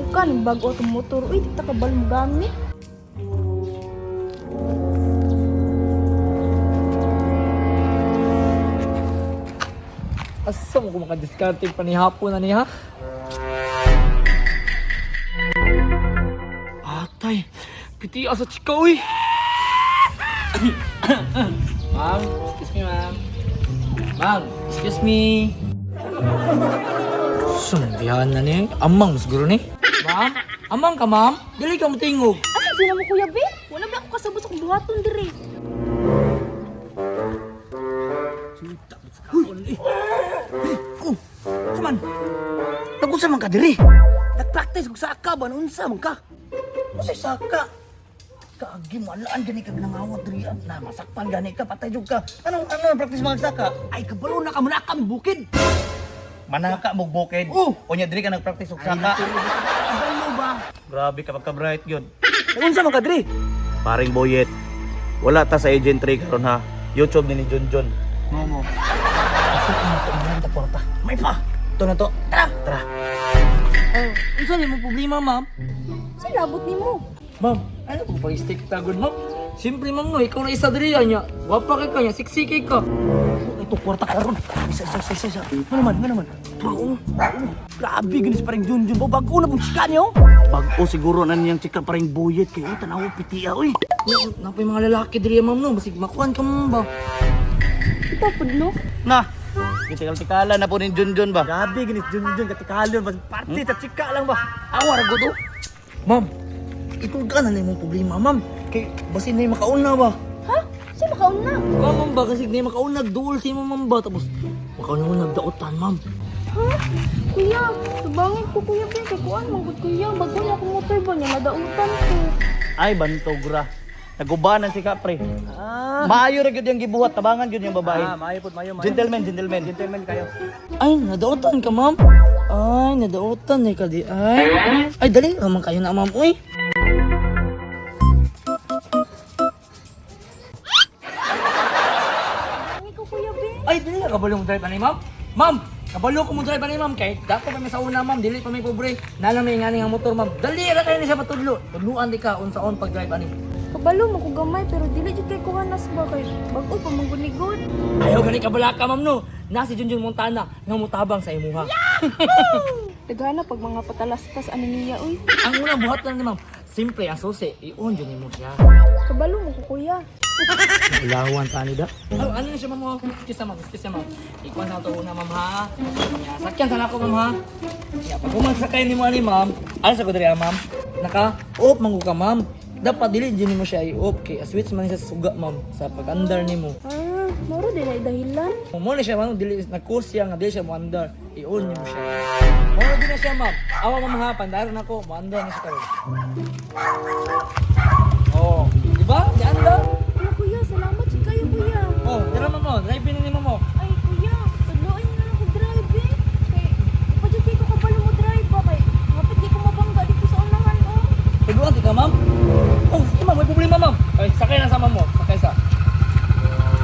Suka ning bag-o atong motor. Uy, di ta kabalo mo gamit. Asa mo ko makadiskarte pa ni hapon na niya? Atay, piti asa chika uy. Ma'am, excuse me, ma'am. Ma'am, excuse me. Sumbihan na ni. Amang siguro ni. Ma'am, amang ka, ma'am. Dili ka mo tingog. Asa sila mo, Kuya Be? Wala ba ako kasabot sa akong buhaton dire. Oh, saman. Nagunsa man ka diri? Nagpractice og saka ba unsa man ka? Unsay saka? Kaagi malaan gani kag nangawat diri ah. Na masakpan gani ka, patay jud ka. Anong ano ang practice mga saka? Ay kabalo na ka manaka mi bukid. Manaka mo bukid. Oh. Unya diri ka nagpractice og saka. Kabalo ba? Grabe ka pagka-bright gyud. Unsa man ka diri? Paring Boyet. Wala ta sa Agent 3 karon ha. YouTube ni ni Junjun. Momo. Ito ang ito ang kwarta. May pa. Ito na to. Tara. Tara. Oh, unsa ni mo problema, ma'am? Sa labot nimo. Ma'am, ano kung pag-stick tagod, ma'am? Siyempre, ma'am, no, ikaw na isa diri niya. Wapa kay kanya, siksi kay ka. Oh, ito kwarta karon. Isa isa isa isa. isa. Ano man, ano man. Bro, oh. Grabe ganis paring Junjun. Ba bago na pong chika niyo. Bag-o siguro na niyang chika, Paring Boyet, kay oh, tanaw pitiya oy. No, napay mga lalaki diri, ma'am, no. Basig makuan ka, ma'am, ba? Ito pud no. Na. Gitikal-tikala na po ni Junjun ba. Grabe ganis Junjun katikalon ba. Party sa chika lang ba. Awa ra gud, oh. Ma'am, itong ka na mong problema, ma'am. Kay basin na yung makauna ba? Ha? Sa makauna? Ka, ma'am ba? Kasi na yung makauna, duol si mo, ma'am ba? Tapos, makauna nagdaotan, ma'am. Ha? Kuya, tabangin ko, Kuya Be. Kay kuan man gud, Kuya. Bago na akong motor ba niya madautan ko. Ay bantog ra. Nagubanan si ka pre. Ah. Maayo ra gyud yung gibuhat, tabangan gyud yung babae. Ah, maayo pud, maayo, maayo. Gentleman, gentleman. Gentleman kayo. Ay, nadautan ka, ma'am. Ay, nadautan eh ka di. Ay, ay dali raman kayo na, ma'am. Uy. Tabangin ko, Kuya Be. Ay, dili ka kabalo mo drive ani, ma'am. Ma'am, kabalo ko mo drive ani, ma'am. Kay dato pa mi sa una, ma'am, dili pa may pobre. Nala may ngani nga motor, ma'am. Dali ra kayo ni siya patudlo. Tudluan di ka unsaon pag drive ani. Kabalo man ko gamay pero dili jud kay kuhanas ba kay bag-o pa man gud ni good. Ayaw gani kabala ka, ma'am, no. Na si Junjun Montana nga mutabang sa imuha. Dagana pag mga patalastas ani niya uy. Ang unang buhat lang ni ma'am, simple ang susi, i-on jud nimo siya. Kabalo mo ko, Kuya. Ilawan pa ni da. Oh, ano na siya, ma'am? Oh? Excuse na, ma'am. Excuse na, ma'am. Ikuan na ito una, ma'am, ha? Ya, sakyan sana ako, ma'am, ha? Ya, pag umagsakay ni mo ani, ma'am, ano sa ko diri, ah, ma'am? Naka-off man ko ka, ma'am. Dapat dili din mo siya i-off kay switch man siya sa suga, ma'am, sa pag-andar nimo. Ah, moro din ay dahilan. Mo na siya, ma'am, dili nag-course siya nga dili siya mo andar. I-on nimo siya. Mo din na siya, ma'am. Awa, ma'am, ha, pandaron ako, mo andar na siya karon. Oh, di ba? Di andar. Ano, Kuya, salamat jud kayo, Kuya. Oh, dira, ma'am, oh, drive ni mo. Ay, Kuya, tudloan niyo na lang ko drive eh. Kay pa jud kay ko kabalo mo drive ba kay hapit di ko mabangga dito sa unahan oh. Tuluan ka, ma'am? Oh, sige, ma'am. May problema, ma'am. Ay, sakay lang sa ma'am mo. Sakay sa.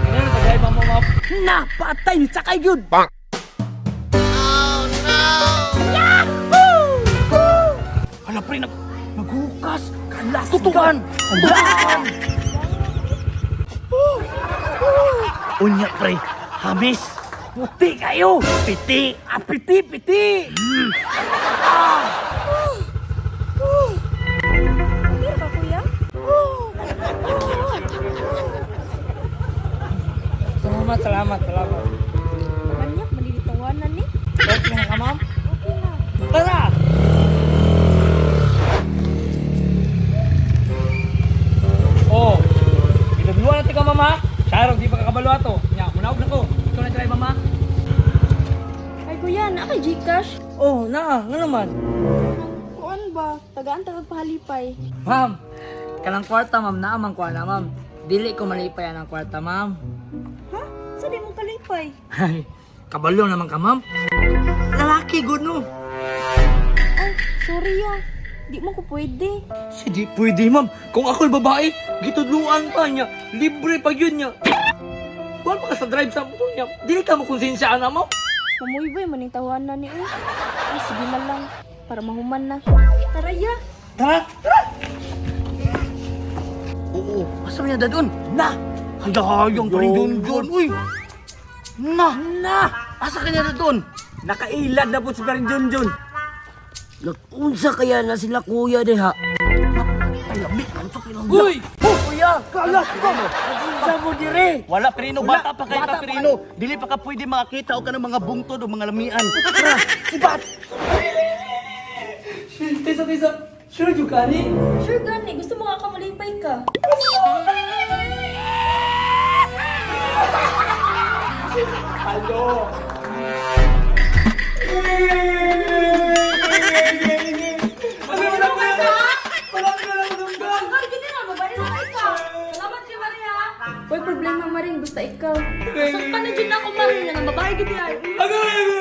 Ano na, pag-drive mo, ma'am? Na, patay ni sakay gyud. Hala pre, naghukas. Kalas. Tutukan. Tutukan. Unya pre, hamis. Puti kayo. Piti. Ah, piti, piti. Okay ra ka, Kuya? Salamat, salamat, salamat. Manyak malilitawanan ni. Okay na ka, ma'am? Okay na. Tara! Oh, itudluan natin ka, ma'am, ha? Sharon, di pa kakabalo ato. Nya, munawag na ko. Ikaw na drive, ma'am, ha? Ay, Kuya, naa kay GCash. Oh, naa. Nga naman. Kuan ba? Tagaan tagag pahalipay. Ma'am, kanang kwarta, ma'am. Naamang kuha na, ma'am. Dili ko malipay ang kwarta, ma'am. Ha? Sa di mo kalipay? Ay, kabalo naman ka, ma'am. Lalaki, good, no? Ay, sorry ah. Di mo ko pwede. Hindi pwede, ma'am. Kung ako'y babae, gitudluan pa niya. Libre pa yun niya. Kuhan pa ka sa drive sa motor niya. Dili ka mo konsensya na mo. Pamuybay maning tawanan ni uy. Ay, sige na lang. Para mahuman na. Tara ya. Tara! Oo, asa man niya dadon? Na! Hayang pa rin Junjun, uy! Na! Na! Asa kanya dadon? Nakailad na po si Paring Junjun. Nag-unsa kaya na sila kuya diha? Ay, lami, antok ilang. Uy! Oh, kuya! Kalas ko! Unsa mo dire? Wala Perino, bata pa kay Bata ka pa Perino. Dili pa ka pwede makakita og kanang mga bungtod o mga lamian. Tara, sibat! Tisa, tisa. Sure jud ka ni? Sure gani, gusto mo nga ka malipay ka. Ay, gini na, babae na kay ka. Salamat kay Maria. Hoy, problema Maring, basta ikaw. Saktan na dyan ako, Maring, nga babae gid ay. Agay!